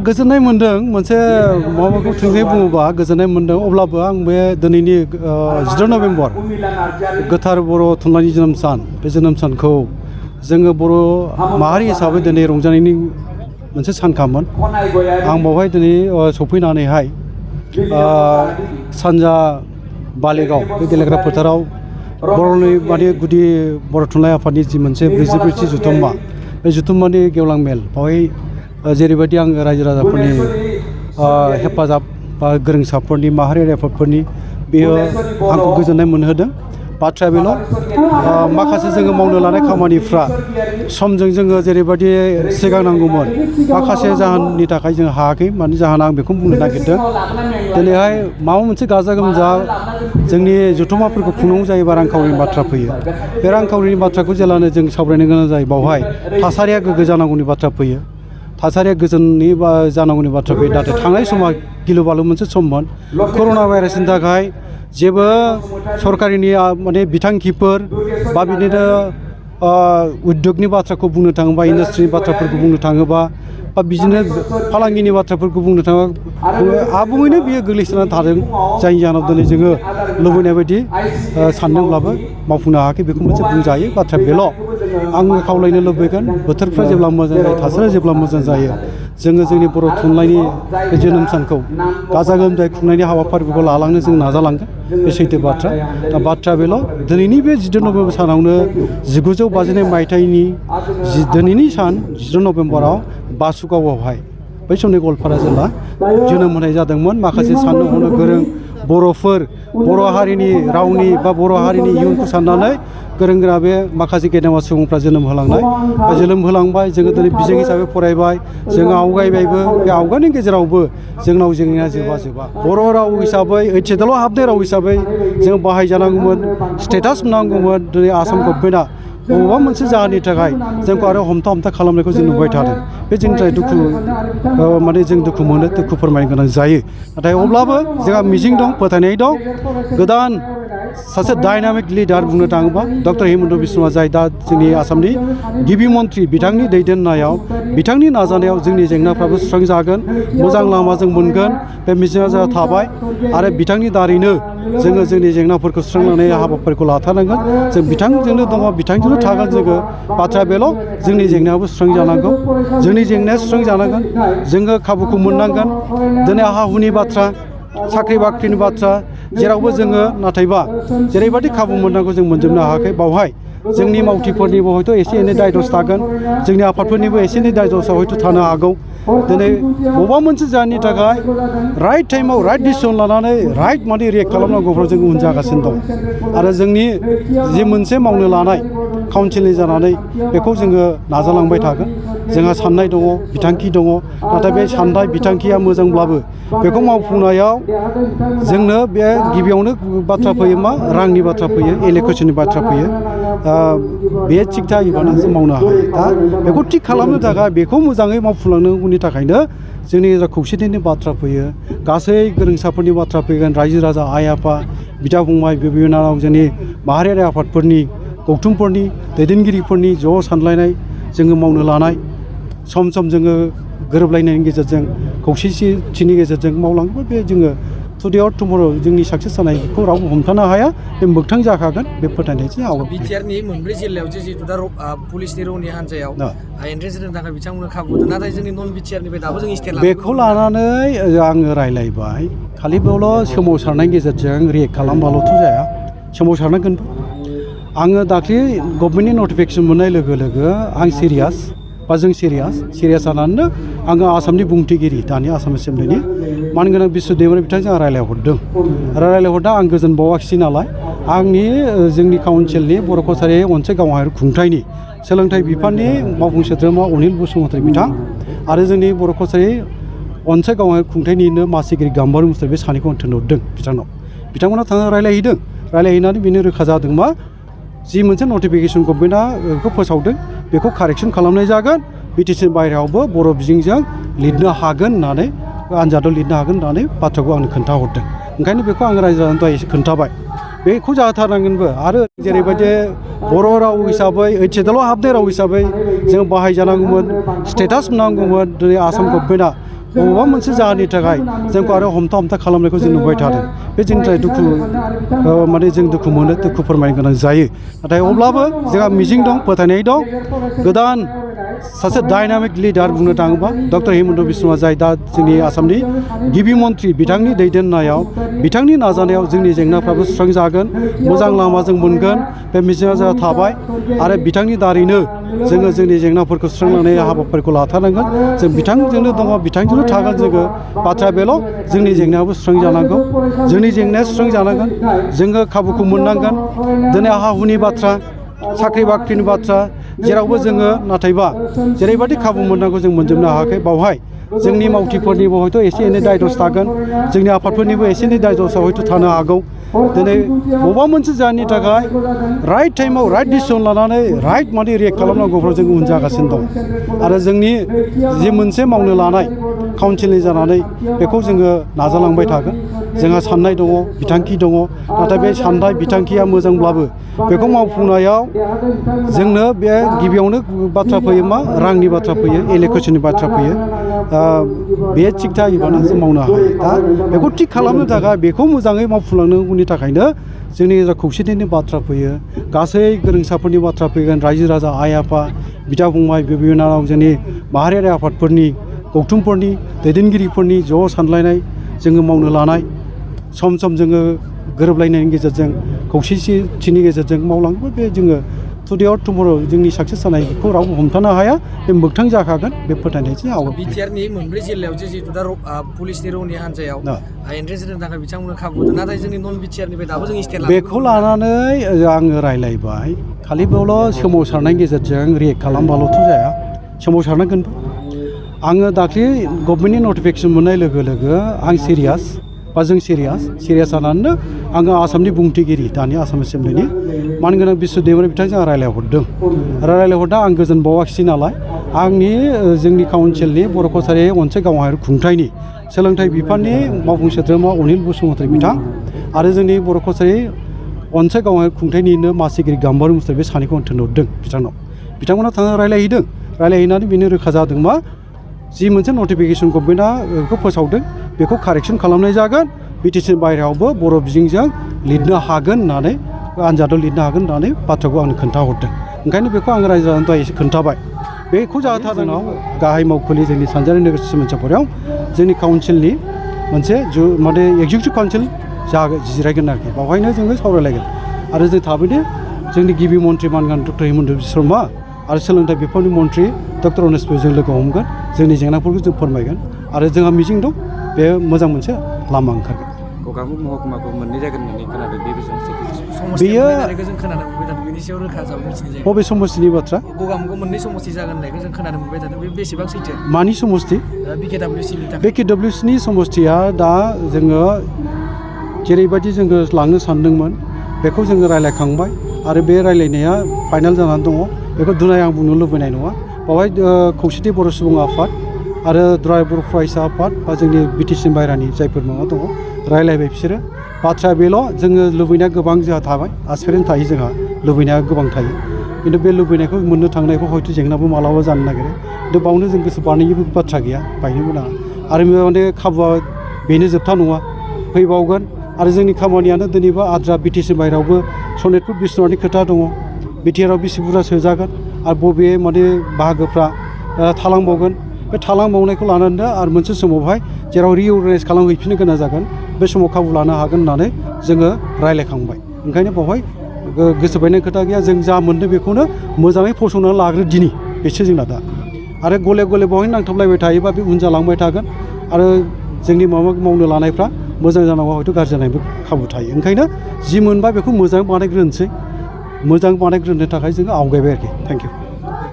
गोजोननाय मोनदों मोनसे माबाखौ थोंजोङै बुङोबा गोजोननाय मोनदों अब्लाबो आं बे दिनैनि 10 नभेम्बर गोथार बर' थुनलाइनि जोनोम सान बे जोनोम सानखौ जोङो बर' माहारि हिसाबै दिनै रंजानायनि मोनसे सानखामोन आं बावहाय दिनै सफैनानैहाय सानजा बालिगाव बे गेलेग्रा फोथाराव बर'नि माने गुदि बर' थुनलाइ आफादनि जि मोनसे 44थि जुथुम्मा बे जुथुम्मानि गेवलां मेल बावहाय जेरैबायदि आङो रायजो राजाफोरनि हेफाजाब बा गोरोंसाफोरनि माहारियारि आफादफोरनि बेयो आंखौ गोजोननाय मोनहोदों बाथ्राया बेल' माखासे जोङो मावनो लानाय खामानिफ्रा समजों जोङो जेरैबायदि सिगांनांगौमोन माखासे जाहोननि थाखाय जों हायाखै मानि जाहोना आं बेखौ बुंनो नागिरदों दिनैहाय माबा मोनसे गाजा गोमजा जोंनि जथुम्माफोरखौ खुंनांगौ जायोबा रांखावरिनि बाथ्रा फैयो बे रांखावरिनि बाथ्राखौ जेब्लानो जों सावरायनो गोनां जायो बावहाय थासारिया गोग्गो जानांगौनि बाथ्रा फैयो थासारिया गोजोननि बा जानांगौनि बाथ्रा फैयो नाथाय थांनाय समा गिलु बालु मोनसे सममोन कर'ना भाइरासनि थाखाय जेबो सरकारिनि माने बिथांखिफोर बा बिदिनो उद्यगनि बाथ्राखौ बुंनो थाङोबा इन्डास्ट्रिनि बाथ्राफोरखौ बुंनो थाङोबा बा बिदिनो फालांगिनि बाथ्राफोरखौ बुंनो थाङोबा आबुङैनो बियो गोग्लैसोनानै थादों जायनि जाहोनाव दिनै जोङो लुबैनाय बायदि सानदोंब्लाबो मावफुंनो हायाखै बेखौ मोनसे बुंजायो बाथ्राया बेल' आङो खावलायनो लुबैगोन बोथोरफ्रा जेब्ला मोजां जायो थासारिया जेब्ला मोजां जायो जोङो जोंनि बर' थुनलाइनि बे जोनोम सानखौ गाजा गोमजायै खुंनायनि हाबाफारिफोरखौ लालांनो जों नाजालांगोन बे सैथो बाथ्रा दा बाथ्राया बेल' दिनैनि बे 10 नभेम्बर सानावनो 1952 मायथाइनि दिनैनि सान 10 नभेम्बराव बासुगावआवहाय बै समनि गवालपारा जिल्ला जोनोम होनाय जादोंमोन माखासे साननो हनो गोरों बर'फोर बर' हारिनि रावनि बा बर' हारिनि इयुनखौ साननानै गोरों गोरा बे माखासे गेदेमा सुबुंफ्रा जोनोम होलांबाय जोङो दिनै बिजों हिसाबै फरायबाय जोङो आवगायबायबो बे आवगायनायनि गेजेरावबो जोंनाव जेंनाया जोबा बर' राव हिसाबै ओइटिएडआल' हाबनाय राव हिसाबै जों बाहायजानांगौमोन स्टेटास मोननांगौमोन दिनै आसाम गभर्नमेन्टआ बबेबा मोनसे जाहोननि थाखाय जोंखौ आरो हमथा खालामनायखौ जों नुबाय थादों बे जोंनि थाखाय दुखु माने जों दुखु मोनो दुखु फोरमायनो गोनां जायो नाथाय अब्लाबो जोंहा मिजिं दं फोथायनाय दं गोदान सासे डायनामिक लिडार बुंनो थाङोबा डक्टर हिमन्त बिश्वआ जाय दा जोंनि आसामनि गिबि मन्थ्रि बिथांनि दैदेननायाव बिथांनि नाजानायाव जोंनि जेंनाफ्राबो सुस्रांजागोन मोजां लामाजों मोनगोन बे मिजिंआ जोंहा थाबाय आरो बिथांनि दारैनो जोङो जोंनि जेंनाफोरखौ सुस्रांनानै हाबाफारिखौ लाथारनांगोन जों बिथांजोंनो दङ बिथांजोंनो थागोन जोङो बाथ्राया बेल' जोंनि जेंनायाबो सुस्रांजानांगौ जोंनि जेंनाया सुस्रांजानांगोन जोङो खाबुखौ मोननांगोन दिनै हा हुनि बाथ्रा साख्रि बाख्रिनि बाथ्रा जेरावबो जोङो नाथायबा जेरैबायदि खाबु मोननांगौ जों मोनजोबनो हायाखै बावहाय जोंनि मावथिफोरनिबो हयथ' एसे एनै दायदस थागोन जोंनि आफादफोरनिबो एसे एनै दायदसआ हयथ' थानो हागौ दिनै बबेबा मोनसे जाहोननि थाखाय राइट टाइमाव राइट डिसिसन लानानै राइट माने रियेक्ट खालामनांगौफ्राव जों उन जागासिनो दं आरो जोंनि जि मोनसे मावनो लानाय काउन्सिलनि जानानै बेखौ जोङो नाजालांबाय थागोन जोंहा साननाय दङ बिथांखि दङ नाथाय बे साननाय बिथांखिया मोजांब्लाबो बेखौ मावफुंनायाव जोंनो बे गिबियावनो बाथ्रा फैयो मा रांनि बाथ्रा फैयो एलोकेशननि बाथ्रा फैयो बे थिग जायोबानो जों मावनो हायो दा बेखौ थिग खालामनो थाखाय बेखौ मोजाङै मावफुंलांनांगौनि थाखायनो जोंनि गेजेराव खौसेथिनि बाथ्रा फैयो गासै गोरोंसाफोरनि बाथ्रा फैगोन रायजो राजा आइ आफा बिदा फंबाय बिब' बिनानाव जोंनि माहारियारि आफादफोरनि गौथुमफोरनि दैदेनगिरिफोरनि ज' सानलायनाय जोङो मावनो लानाय सम जोङो गोरोबलायनायनि गेजेरजों खौसेथिनि गेजेरजों मावलाङोबा बे जोङो टुडे अर टुमर' जोंनि साक्सेस जानायखौ रावबो हमथानो हाया बे मोगथां जाखागोन बे फोथायनायजों आवगाय बिटिआरनि मोनब्रै जिल्लायाव जिहेतु दा पुलिसनि रौनि हान्जायाव एन्ट्रेन्स होनो थाखाय बिथांमोननो खाबु होदों नाथाय जोंनि नन बिटिआरनिफ्राय दाबो जों स्टेट बेखौ लानानै आङो रायलायबाय खालि बेयावल' सोमावसारनायनि गेजेरजों रियेक्ट खालामबाल'थ' जाया सोमावसारनांगोनबो आङो दाख्लै गभर्नमेन्टनि नटिफिकेसन मोननाय लोगो लोगो आं सिरियास बा जों सिरियास जानानैनो आङो आसामनि बुंथिगिरि दानि आसाम एसेम्बलिनि मानगोनां बिश्वदेबनि बिथांजों आं रायलायहरदों आं गोजोन बावाखिसै नालाय आंनि जोंनि काउन्सिलनि बर' कसारि अनसाय गावारि खुंथायनि सोलोंथाइ बिफाननि मावफुं सोद्रोमा अनिल बसुमतारी बिथां आरो जोंनि बर' कसारि अनसाय गावारि खुंथायनिनो मासिगिरि गाम्बारि मुसाहारि बे सानैखौ आं थिनहरदों बिथांमोना थांनानै रायलायहैनानै बेनो रोखा जादों मा जि मोनसे नटिफिकेसन गभर्नमेन्टआ बेखौ फोसावदों बेखौ कारेक्सन खालामनाय जागोन बिटिसिनि बाहेरायावबो बर' बिजोंजों लिरनो हागोन होननानै आनजादाव लिरनो हागोन होननानै बाथ्राखौ आंनो खोन्थाहरदों ओंखायनो बेखौ आं रायजो राजानो दहाय एसे खोन्थाबाय बेखौ जाथारनांगोनबो आरो जेरैबायदि बर' राव हिसाबै ओइटिएदालाव हाबनाय राव हिसाबै जों बाहायजानांगौमोन स्टेटास मोननांगौमोन दिनै आसाम गभर्नमेन्टआ बबेबा मोनसे जाहोननि थाखाय जोंखौ आरो हमथा खालामनायखौ जों नुबाय थादों बे जोंनि थाखाय दुखु माने जों दुखु मोनो दुखु फोरमायनो गोनां जायो नाथाय अब्लाबो जोंहा मिजिं दं फोथायनाय दं गोदान सासे डायनामिक लिडार बुंनो थाङोबा डक्टर हिमन्त बिश्वआ जाय दा जोंनि आसामनि गिबि मन्थ्रि बिथांनि दैदेननायाव बिथांनि नाजानायाव जोंनि जेंनाफ्राबो सुस्रांजागोन मोजां लामाजों मोनगोन बे मिजिंआ जोंहा थाबाय आरो बिथांनि दारैनो जोङो जोंनि जेंनाफोरखौ सुस्रांलांनाय हाबाफारिखौ लाथारनांगोन जों बिथांजोंनो दङ बिथांजोंनो थागोन जोङो बाथ्राया बेल' जोंनि जेंनायाबो सुस्रांजानांगौ जोंनि जेंनाया सुस्रांजानांगोन जोङो खाबुखौ मोननांगोन दिनै हा हुनि बाथ्रा साख्रि बाख्रिनि बाथ्रा जेरावबो जोङो नाथायबा जेरैबायदि खाबु मोननांगौ जों मोनजोबनो हायाखै बावहाय जोंनि मावथिफोरनिबो हयथ' एसे एनै दाय दस थागोन जोंनि आफादफोरनिबो एसे एनै दाय दसआ हयथ' थानो हागौ दिनै बबेबा मोनसे जाहोननि थाखाय राइट टाइमाव राइट डिसिसन लानानै राइट माने रियेक्ट खालामनांगौफ्राव जों उन जागासिनो दं आरो जोंनि जि मोनसे मावनो लानाय काउन्सिलनि जानानै बेखौ जोङो नाजालांबाय थागोन जोंहा साननाय दङ बिथांखि दङ नाथाय बे साननाय बिथांखिया मोजांब्लाबो बेखौ मावफुंनायाव जोंनो बे गिबियावनो बाथ्रा फैयो मा रांनि बाथ्रा फैयो एलोकेशननि बाथ्रा फैयो बे थिग थायोबानो जों मावनो हायो दा बेखौ थिग खालामनो थाखाय बेखौ मोजाङै मावफुंलांनांगौनि थाखायनो जोंनि गेजेराव खौसेथिनि बाथ्रा फैयो गासै गोरोंसाफोरनि बाथ्रा फैगोन रायजो राजा आइ आफा बिदा फंबाय बिब' बिनानाव जोंनि माहारियारि आफादफोरनि गौथुमफोरनि दैदेनगिरिफोरनि ज' सानलायनाय जोङो मावनो लानाय सम सम जोङो गोरोबलायनायनि गेजेरजों खौसेथिनि गेजेरजों मावलाङोबा बे जोङो टुडे अर टुमर' जोंनि साक्सेस जानायखौ रावबो हमथानो हाया बे मोगथां जाखागोन बे फोथायनायजों आवगाय बिटिआरनि मोनब्रै जिल्लायाव जिहेतु दा पुलिसनि रौनि हान्जायाव एन्ट्रेन्स होनो थाखाय बिथांमोननो खाबु होदों नाथाय जोंनि नन बिटिआरनिफ्राय दाबो जों स्टेट बेखौ लानानै आङो रायलायबाय खालि बेयावल' सोमावसारनायनि गेजेरजों रियेक्ट खालामबाल'थ' जाया सोमावसारनांगोनबो आङो दाख्लै गभर्नमेन्टनि नटिफिकेसन मोननाय लोगो लोगो आं सिरियास बा जों सिरियास जानानैनो आङो आसामनि बुंथिगिरि दानि आसाम एसेम्ब्लिनि मानगोनां बिश्व दैमारि बिथांजों रायलायहरदों आं गोजोन बावाखिसै नालाय आंनि जोंनि काउन्सिलनि बर' कसारि अनसाय गावारि खुंथायनि सोलोंथाइ बिफाननि मावफुं सोद्रोमा अनिल बसुमतारी बिथां आरो जोंनि बर' कसारि अनसाय गावारि खुंथायनिनो मासिगिरि गाम्बारि मुसाहारि बे सानैखौ आं थिनहरदों बिथांमोना थांना रायलायहैनानै बेनो रोखा जादों मा जि मोनसे नटिफिकेसन गभर्नमेन्टआ बेखौ फोसावदों बेखौ कारेक्सन खालामनाय जागोन बिटिसि बायहेरायावबो बर' बिजोंजों लिरनो हागोन होननानै आनजादाव लिरनो हागोन होननानै बाथ्राखौ आंनो खोन्थाहरदों ओंखायनो बेखौ आं रायजो राजानो दहाय एसे खोन्थाबाय बेखौ जाथारनाव गाहाय मावखुलि जोंनि सानजारि नोगोर सिमोनसाफुरियाव जोंनि काउन्सिलनि मोनसे माने एक्जिकिउटिभ काउन्सिल जिरायगोन आरोखि बावहायनो जोङो सावरायलायगोन आरो जों थाबैनो जोंनि गिबि मन्थ्रि मानगोनां डक्टर हिमन्त बिश्व शर्मा आरो सोलोंथाइ बिफाननि मन्थ्रि डक्टर अनिसखौ जों लोगो हमगोन जोंनि जेंनाफोरखौ जों फोरमायगोन आरो जोंहा मिजिं दं बे मोजां मोनसे लामा ओंखारगोन गगामुख महकुमाखौ मोननै जायगानि होननानै खोनादों बे बेसेबां बेयो जों खोनानो मोनबाय थादों बेनि सायाव रोखा जाबो मिथिनाय जायो बबे समस्थिनि बाथ्रा गगामुखआव मोननै समस्ति जागोन होननायखौ जों खोनानो मोनबाय थादों बे बेसेबां सैथो मानि समस्ति बिकेडब्लिउसिनि थाखाय बिकेडब्लिउसिनि समस्तिया दा जोङो जेरैबायदि जोङो लांनो सानदोंमोन बेखौ जोङो रायलायखांबाय आरो बे रायलायनाया फाइनाल जानानै दङ बेखौ दुनाय आं बुंनो लुबैनाय नङा बावहाय खौसेथि बर' सुबुं आफाद आरो दुलाराय बर' फरायसा आफाद बा जोंनि बिटिसि बायह्रानि जायफोर माबा दङ रायलायबाय बिसोरो बाथ्राया बेल' जोङो लुबैनाया गोबां जोंहा थाबाय आसपिरेन्ट थायो जोंहा लुबैनाया गोबां थायो खिन्थु बे लुबैनायखौ मोननो थांनायखौ हयथ' जेंनाबो मालाबा जानो नागिरो खिन्थु बावनो जों गोसो बानायनोबो बाथ्रा गैया बायनोबो नाङा आरो माने खाबुआ बेनो जोबथा नङा फैबावगोन आरो जोंनि खामानियानो दिनैबो आद्रा बिटिसि बायह्रायावबो सनितपुर बिश्वनाथनि खोथा दङ बिटिआरआव बेसे बुरजा सोजागोन आरो बबे माने बाहागोफ्रा थालांबावगोन बे थालांबावनायखौ लानानै आरो मोनसे समावहाय जेराव रिअर्गानाइज खालामहैफिननो गोनां जागोन बे समाव खाबु लानो हागोन होननानै जोङो रायलायखांबाय ओंखायनो बावहाय गोसो बायनाय खोथा गैया जों जा मोनदों बेखौनो मोजाङै फसंनानै लाग्रो दिनै बेसो जोंना दा आरो गले गले बावहाय नांथाबलायबाय थायोबा बे उन जालांबाय थागोन आरो जोंनि मावनो लानायफ्रा मोजां जानांगौ हयथ' गाज्रि जानायबो खाबु थायो ओंखायनो जि मोनबा बेखौ मोजां बानायग्रोनो थाखाय जोङो आवगायबाय आरोखि थेंक इउ